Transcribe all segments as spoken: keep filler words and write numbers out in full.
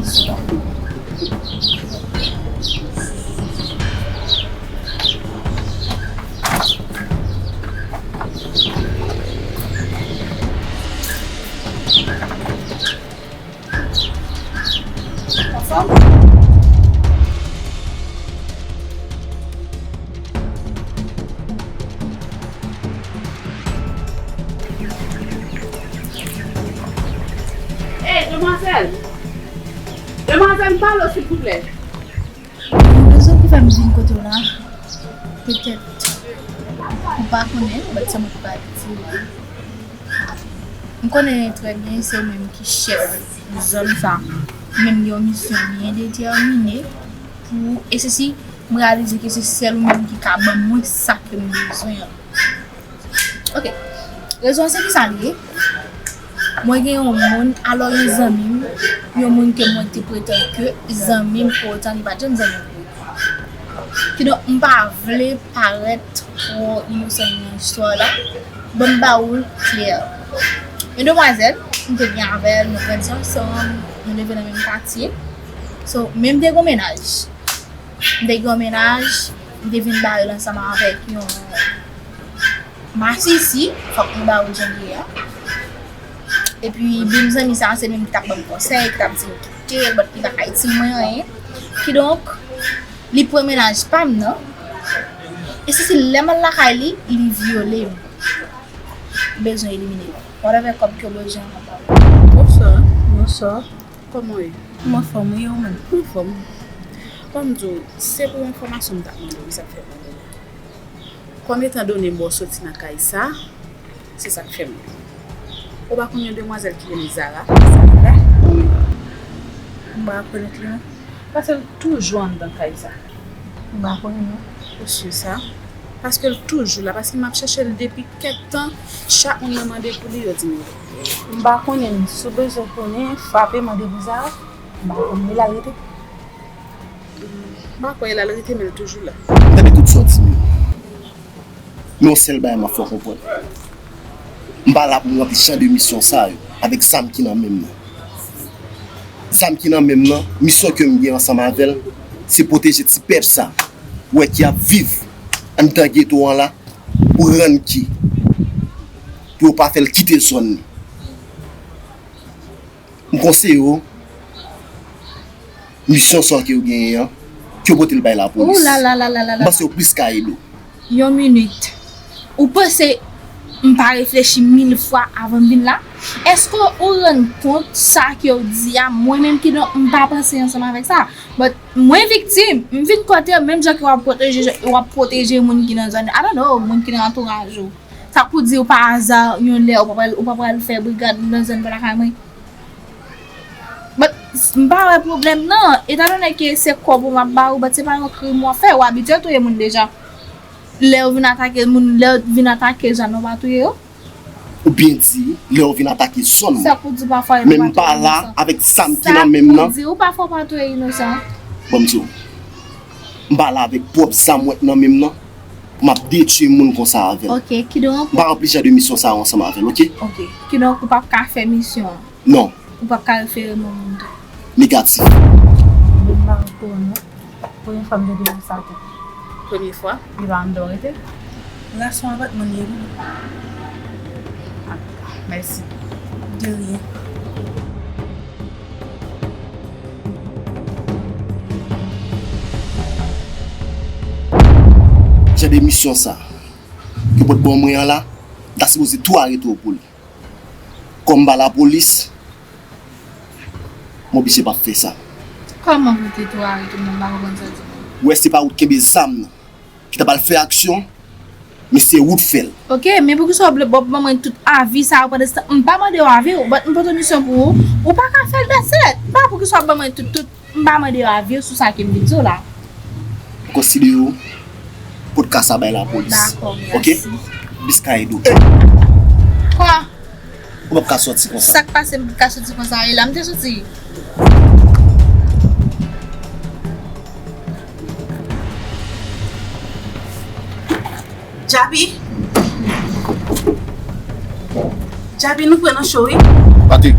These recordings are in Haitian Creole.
Ansanm? Ey, demwazèl! Demwazèl, m pale w, silvouplè. Rezon ki fè m vin kote w la, petèt, ou pa konnen, but se mwen ki pral di w. M konnen trè byen se ou menm ki chèf zòn sa. Ou menm gen yon misyon byen detèmine pou, e se si m reyalize ke se sèl ou menm ki ka ban mwen sa ke m bezwen an. Ok. Rezon an se kisa l ye? Mwen gen yon moun, alò yon zanmi m, yon moun ke mwen te pretann ke zanmi m, pou otan li pa t janm zanmi m vre. Kidonk, m pa vle parèt twò inosan nan istwa la. Ban m ba ou l klè. Yon demwazèl, m te byen avè l, nou grandi ansanm, nou leve nan menm katye. So, men m te gen yon mennaj. M te gen yon mennaj, m te vin bare l ansanm avèk yon masisi, fòk mwen ba ou l jan l ye a. Epi, menm zanmi sa a, se li menm ki t ap ban m konsèy, ki t ap di m kite l, but li pa ka itil mwen anyen. Kidonk, li pran mennaj pa m nan. E se si lè m al lakay li, li vyole m. M bezwen elimine l. Whatever kòb ke w bezwen an, m ap ba ou. Bonswa, bonswa. Kòman w ye? M anfòm, wi, ou menm? M anfòm. Ban m di w, se pou enfòmasyon m t ap mande w, wi, sa k fè m mande w. Kòm etan done m wè w soti nan kay sa, se sa k fè m. Ou pa konn yon demwazèl ki rele Zara? Zara? Wi. M pa rekonèt li, non. Paske l toujou anndan kay sa. M pa konnen, non. Ou si sa? Paske l toujou la, paske m ap chèche l depi kèk tan, chak moun mwen mande pou li, yo di m li. M pa konnen, si w bezwen konnen, frape mande pou Zara. M pa konnen, e la l rete? M pa kwè e la l rete, men l toujou la. M tande tout sa w di m yo. Men yon sèl bagay m ap fè w konprann. M pa la pou m ranpli jan de misyon sa yo avèk zam ki nan men m nan. Zam ki nan men m nan, misyon ke m gen ansanm avè l, se pwoteje ti pèp sa, ou wè ki ap viv anndan geto an la, pou rann ki, pou yo pa fè l kite zòn li. M konseye w, misyon sa ke w genyen an, ke w pote l bay lapolis. Ou la la la la la la. M panse w plis ka ede w. Yon minit. Ou panse m pa reflechi mil fwa avan m vin la? Èske ou rann kont sa ke w di a? Mwen menm kidonk, m pa panse ansanm avèk sa. But mwen viktim, m vin kote w, menm jan ke w ap pwoteje, w ap pwoteje moun ki nan zòn yo. I don't know, moun ki nan antouraj ou. Sa pou di w pa aza, yon lè ou pa pral, ou pa pral fè brigad nan zòn pa lakay mwen. But, m pa wè pwoblèm nan. Etandone ke se kòb ou m ap ba ou, but se pa yon krim w ap fè. Ou abitye touye moun deja. Lè yo vin atake moun, lè yo vin atake zòn nan, ou pa touye yo? Ou byen di, lè yo vin atake zòn mwen. Sa pou di w pafwa yo pa touye inosan. Men m pa la avèk zam ki nan men m nan. Sa pou di w pafwa w pa touye inosan. Ban m di w. M pa la avèk pwòp zam mwen nan men m nan. M ap detwi moun konsa avè l. Ok, kidonk. M pa ranpli jan de misyon sa yo ansanm avè l, ok? Ok, kidonk ou p ap ka fè misyon an? Non. Ou p ap ka refere m yon moun tou? Negatif. M pa okouran non. Premye fwa m tande sa tou. Premye fwa? Li pa anndan w rete? Relasyon avèk moun ye wi. Ah, mèsi. De rien. Jan de misyon sa, ke w pot ban mwen an la, m ta sipoze tou arete w pou li. Kòm m pa lapolis, m oblije p ap fè sa. Kòman pou w te tou arete m nan, m pa konprann sa w di m nan. Ou wè se pa ou t kenbe zam nan, ki ta pral fè aksyon, men se ou t fè l. Ok, men poukisa w ap ban mwen tout avi sa yo pandan se tan m pa mande w avi w, but m pote misyon pou ou, ou pa ka fè l, that's it. M pa poukisa w ap ban mwen tout, tout, m pa mande w avi w sou sa ke m vin di w la. Konsidere w pot ka sa bay lapolis. Dakò, mèsi. Ok? Bis ka ede w. Kwa? Ou p ap ka sòti konsa. Sa k pase m ka sòti konsa? E la m te sòti. Djapi. Djapi, nou pran nan cho wi. Patrick.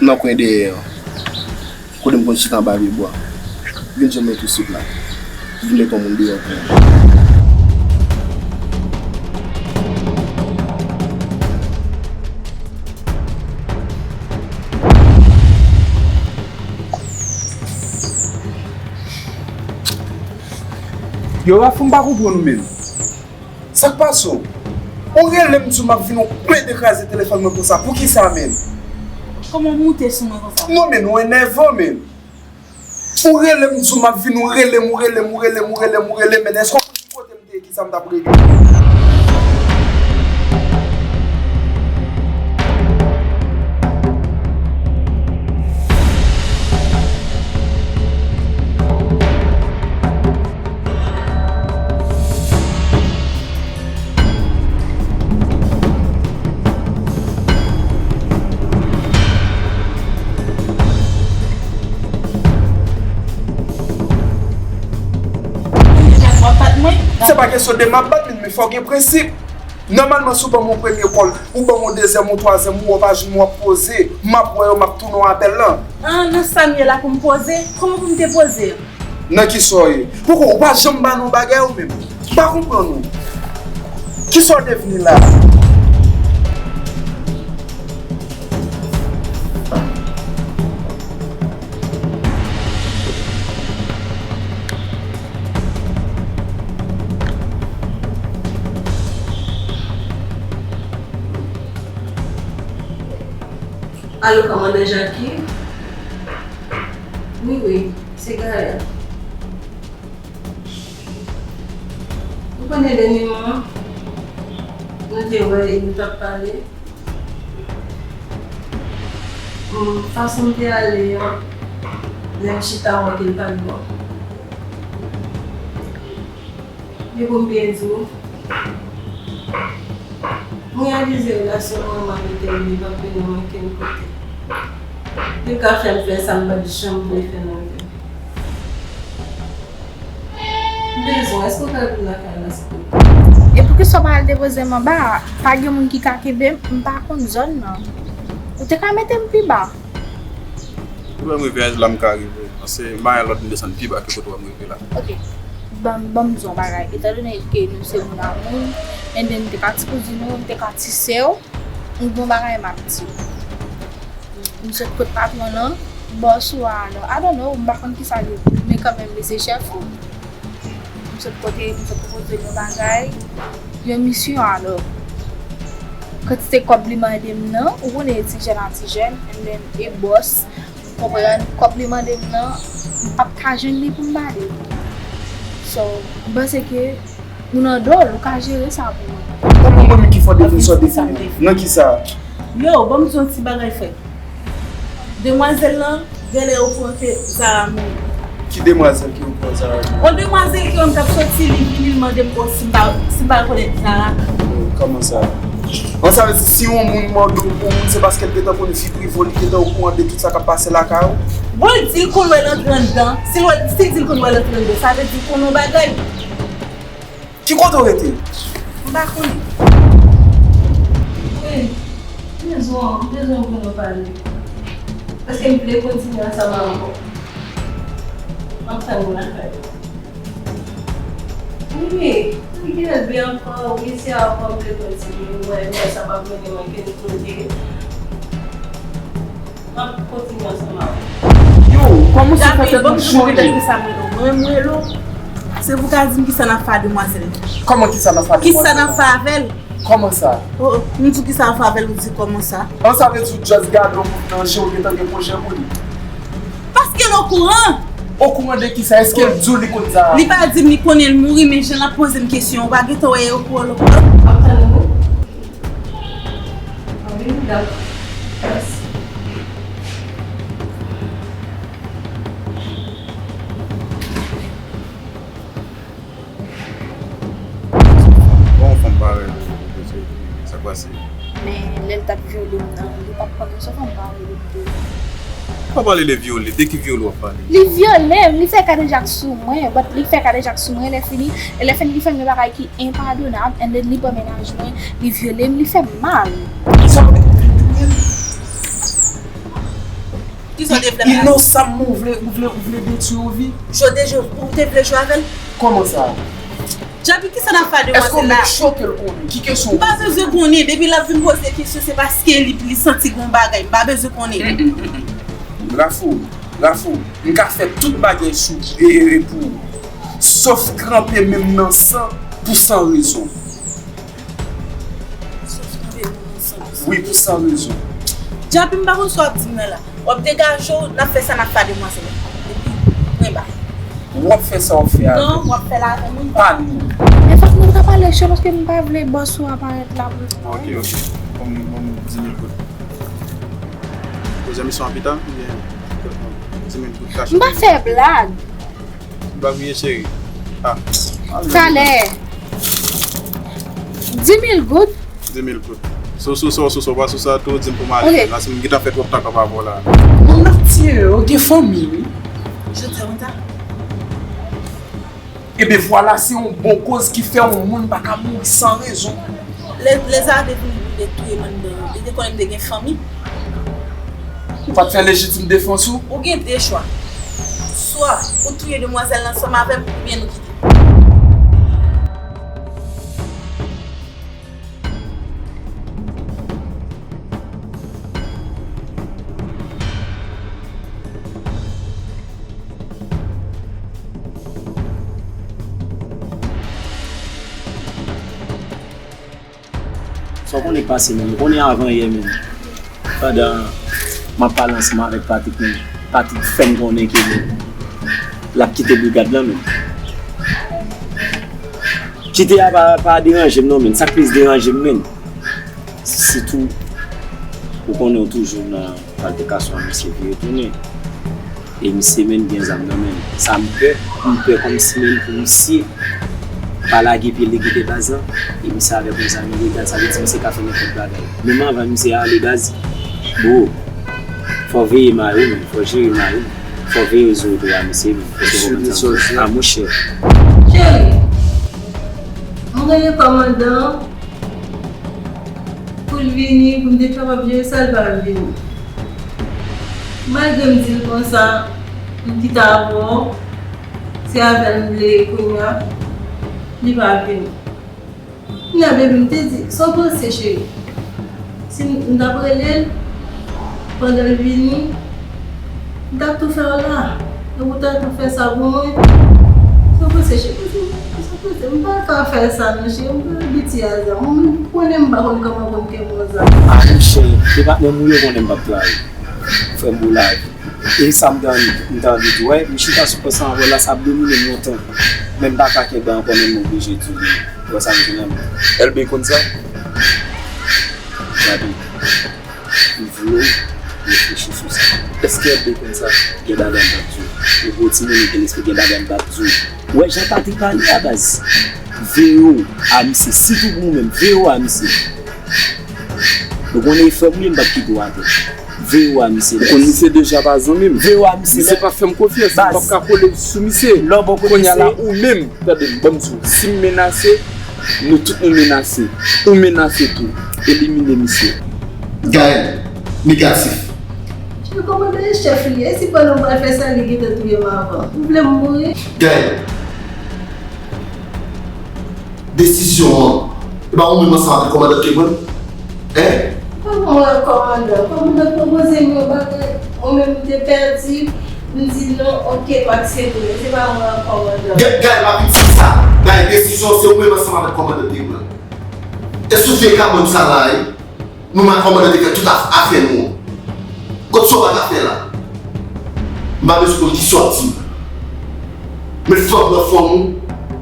Nan kwen dèyè an, kote m konn chita anba pye bwa. Vin jwenn mwen tousuit la. Vin met yon moun deyò pou mwen. Yo, Raf, m pa konprann ou menm. Sa k pase w? Ou rele m di w m ap vin, ou plede kraze telefòn mwen konsa. Poukisa menm? Kòman w moute sou mwen konsa? Non, men ou enèvan, men. Ou rele m di w m ap vin, ou rele m, ou rele m, ou rele m, ou rele m, ou rele m, men èske w konn ki kote m te ye, ki sa m t ap regle? W ap bat mwen? Se pa kesyon de m ap bat, men fò w gen prensip. Nòmalman, si w ban m yon premye kòl, ou ban m yon dezyèm, yon twazyèm, ou wè w pa jwenn mwen, w ap poze. M ap wè yo, m ap tounen w apèl lan. Ah, nan sa m ye la pou m poze? Kòman pou m te poze? Nan kisa w ye? Poukò ou pa janm ba nou bagay ou menm? M pa konprann ou. Kisa w devni la? Alo, kòmandan Jackie? Wi, wi, se Gaëlle. Ou konnen dènyèman, nou te wè e nou t ap pale. Mm, fason m te ale an, lè m chita, m wè ke l pa t bon. Men pou m byen di w, m reyalize relasyon mwen menm avèk Hervé p ap mennen m okenn kote. Li ka fè m fè sa m pa t janm vle fè nan vi m. M bezwen w, èske w ka vin lakay la, silvouplè? E poukisa w pa al depoze m anba a? Pa gen moun ki ka kenbe m, m pa konn zòn nan. Ou te ka mete m pi ba. Ou wè m rive a la m ka rive. Paske m pa gen lòt m desann pi ba ke kote w wè m rive la. Ok. Ban, ban m di w yon bagay. Etandone ke nou se moun a moun, and then m te ka ti kouzin ou, m te ka ti sè w, m gen yon bagay m ap di w. M sot kot patwon nan, bòs ou a, I don't know, m pa konn kisa li ye, men kanmenm li se chèf ou. M sot kote, m sot pwopoze l yon bagay, yon misyon, alò. Kantite kòb li mande m nan, ou konnen e ti jèn a ti jèn, and then e bòs, m konprann, kòb li mande m nan, m p ap ka jwenn li pou m ba li. So, m panse ke ou nan do l, ou ka jere sa pou mwen. Kòman mwen menm ki fò defini sa w defini? Nan kisa? Yo, ban m di yon ti bagay, frè. Demwazèl lan, genlè okouran ke Zara mouri. Ki demwazèl ki okouran Zara mouri? On demwazèl ke wè m t ap soti, li vini, li mande m, o, si m pa, si m pa rekonèt Zara. Oh, kòman sa? An, sa vle di, si yon moun mande w pou yon moun, se paske l gentan konn vi prive w, li gentan okouran de tout sa k ap pase lakay ou? Bon, l di l konn wè l antre anndan. Si l wè, si l di l konn wè l antre anndan, sa vle di l konn yon bagay. Ki kote w rete? M pa konnen. Wi, m bezwen, m bezwen pou nou pale. Paske m vle kontinye ansanm avè w. M ap tann ou lakay ou. Wi, wi, gen lè byen ankò, wi, se ankò m vle kontinye, m wè, m wè sa p ap mennen m ankenn kote. M ap kontinye ansanm avè w. Yo, kòman sa fè tèt mwen cho menm? Sa mwen rele w. Mwen, mwen rele w. Se pou w ka di m kisa n ap fè a demwazèl. Kòman kisa n ap fè a demwazèl? Kisa n ap fè avè l? Kòman sa? Oh, oh, m di w kisa n ap fè avè l, ou di kòman sa? An, sa vle di w just gade yon moun nan je w gentan gen pwojè pou li? Paske l okouran. Okouran de kisa? Èske l di w li konn Zara? Li pa di m li konnen l mouri, men jan l ap poze m kesyon, ou pa gentan wè e okouran l okouran? M ap tann ou. Anvi m dap. Mèsi. Bon, fanm parèy ou, mesye, sa k pase? Men lè l t ap vyole m nan, li pa t konnen se fanm parèy li te ye. Ou pa pale de vyole, de ki vyole w ap pale? Li vyole m, li fè kadejak sou mwen, but li fè kadejak sou mwen, lè fini, e lè fini li fè m yon bagay ki enpadonab, and then li pran mennaj mwen, li vyole m, li fè m mal. Sa w vle di? Li touye m? Kisa w te vle? Inosan, ou vle, ou vle, ou vle detwi yon vi? Jodi a, ou te vle jwe avè l? Kòman sa? Djapi, kisa n ap fè a demwazèl la? Èske w mèt choke l konnen? Ki kesyon? M pa bezwen konnen. Depi l ap vin poze kesyon, se paske li, li santi gon bagay. M pa bezwen konnen. Mm, mm, mm, mm. Rafou, Rafou, m ka fè tout bagay sou, e, e, e pou ou. Sof tranpe men m nan san pou san rezon. Sof tranpe men m nan san pou san rezon. Wi, pou san rezon. Djapi, m pa konn sa w ap di m nan la. W ap degaje w, n ap fè sa n ap fè a demwazèl la. Epi, mwen ba. W ap fè sa w ap fè avè m. Non, w ap fè l avè m, wi. Pa nou. Men fòk nou ta pale cho paske m pa vle bòs ou aparèt la pou. Ok, ok. Ban m, ban m di mil goud. Poze misyon an pita, oubyen di mil goud kache. M pa fè blag. M pa kriye, cheri. Ah. Talè. Di mil goud. Di mil goud. Sou, sou, sou, sou, sou, pa sou sa tou, di m pou m ale. Ok. Paske m gentan fè twòp tan k ap avè w la. Moun nan tiye yo gen fanmi, wi. Jodi a, mwen ta. Ebyen, vwala, se yon bon koz ki fè yon moun pa ka mouri san rezon. Lè, lè Zade vin, li te touye m anndan, li te konnen m te gen fanmi. Ou pa t fè lejitim defans ou? Ou gen de chwa. Swa ou touye demwazèl la ansanm avè m, oubyen nou kite. Sa w konnen k pase menm? Ou konnen avan yè menm, pandan m ap pale ansanm avèk Patrick menm, Patrick fè m konnen ke l ap kite brigad lan menm. Kite a pa, pa deranje m non menm. Sa k plis deranje m menm, sitou ou konnen w toujou nan altèkasyon an, misye vire tounen. E misye menm gen zam nan men l. Sa m pè, m pè kòmsi menm pou misye pa lage pye l kite baz lan. E misye avèk yon zam ilegal, sa vle di misye ka fè nenpòt bagay. Menm anvan misye ale baz, bro, fò w veye mayo w menm, fò w jere mayo w menm. Fò w veye zo w tou a misye menm. Paske w konprann sa m di a, monchè. Cheri, mwen rele kòmandan an. Pou l vini, pou m te kapab jere sa, l pa vini. Malgre m di l konsa, m kite avè w, se avè l m vle ye kounye a, li pa vini. Kounye a, baby, m te di, sa w panse, cheri? Si m, m t ap rele l, pandan l vini, m t ap tou fè w la. E ou ta tou fè sa pou mwen. Sa w panse, cheri? Sa w panse? M pa ka fè sa non, cheri. M pa abitye a zam. Ou menm ou konnen m pa konn kòman konn kenbe yon zam. A monchè, se patnè m ou ye, konnen m p ap trayi. Ou fè m bon lavi. E sa m te anvi, m te anvi di w, wè, m chita sou pòs lan avè w la, sa ap domine m lontan. Men m pa ka kenbe ankò, men m oblije di w li. Ou wè sa m di w la? Èlbe konn sa? Gade. M vle w reflechi sou sa. Èske Èlbe konn sa? Gen bagay m p ap di w. Ou gwo timoun, ou gen lespri, gen bagay m p ap di w. Ou wè jan Patrick pale a baz? Veye w a misye, sitou pou ou menm, veye w a misye. Ou konnen e frè m ou ye, m p ap kite w atè. Veye w a misye baz. Ou konn misye deja pa zanmi m. Veye w a misye. Misye pa fè m konfyans, m p ap ka kole sou misye. Lè w bò kote misye. Kounye a la, ou menm, tande m, ban m di w, si m menase, nou tout nou menase. Ou menase tou. Elimine misye. Gaël, negatif. Chèf, kòmandan e chèf li ye. E si pandan m pral fè sa, li gentan touye m avan? Ou vle m mouri? Gaël, desizyon an, e pa ou menm ansanm avèk kòmandan k te pran l? Hein? Kòman mwen, kòmandan? Kòmandan pwopoze m yon bagay, ou menm m te pèdi, m di non, ok, m aksepte, men se pa mwen, kòmandan. Gaël, Gaël, m ap di sa. Gaël, desizyon an, se ou menm ansanm avèk kòmandan k te pran l. E sou vye kabòn sa la, wi. Nou, men kòmandan te fè tout af-, afè nou an. Kot sa w pa ka fè la? M pa bezwen konn ki sòti. Men fò w pran fòm ou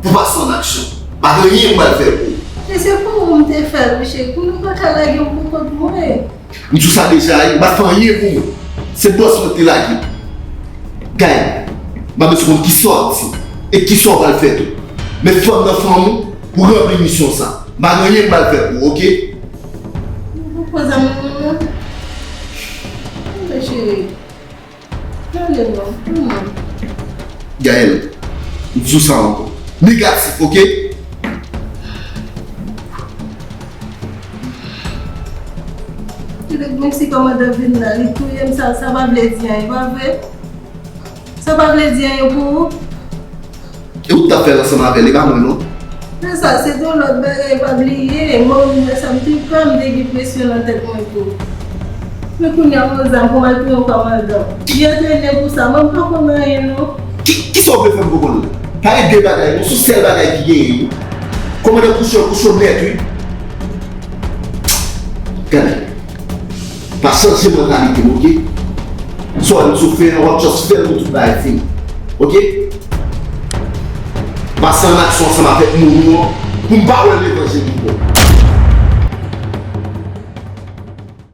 pou pase an aksyon. Pa gen anyen m pral fè pou ou. E se pou ou m te fè l, wi, cheri. Pou nou pa ka lage m pou kont mwen. M di w sa deja, wi. M pa fè anyen pou ou. Se bòs mwen ki te lage. Gaël, m pa bezwen konn ki sòti e ki sa w pral fè tou. Men fò w pran fòm ou pou ranpli misyon sa. M pa gen anyen m pral fè pou ou, oke? Ou pran zam nan, non? Anben, cheri. Pale non, pran non. Gaël, m di w sa ankò. Negatif, oke? Menm si kòmandan vin la, li touye m, sa, sa pa vle di anyen, pa vre? Sa pa vle di anyen pou ou? E ou t ap fè l ansanm avè l, e pa mwen non. Men sa, se te yon lòt bagay, pa bliye. Mwen menm, lè sa m te pran, m te gen presyon nan tèt mwen tou. Men kounye a, yon zam pou m al touye yon kòmandan. Li antrene pou sa, mwen m pa konn anyen non. Ki, ki sa w vle fè m konprann la? Pa gen de bagay non, se yon sèl bagay ki genyen wi. Kòmandan kouche, kouche nèt wi. Gade. Pa chanje mantalite m, oke? Sa w wè m sou fè an, w ap just fè l pou tout bagay fini. Oke? Pase an aksyon ansanm avèk moun ou an, pou m pa wè levanjil pou bon.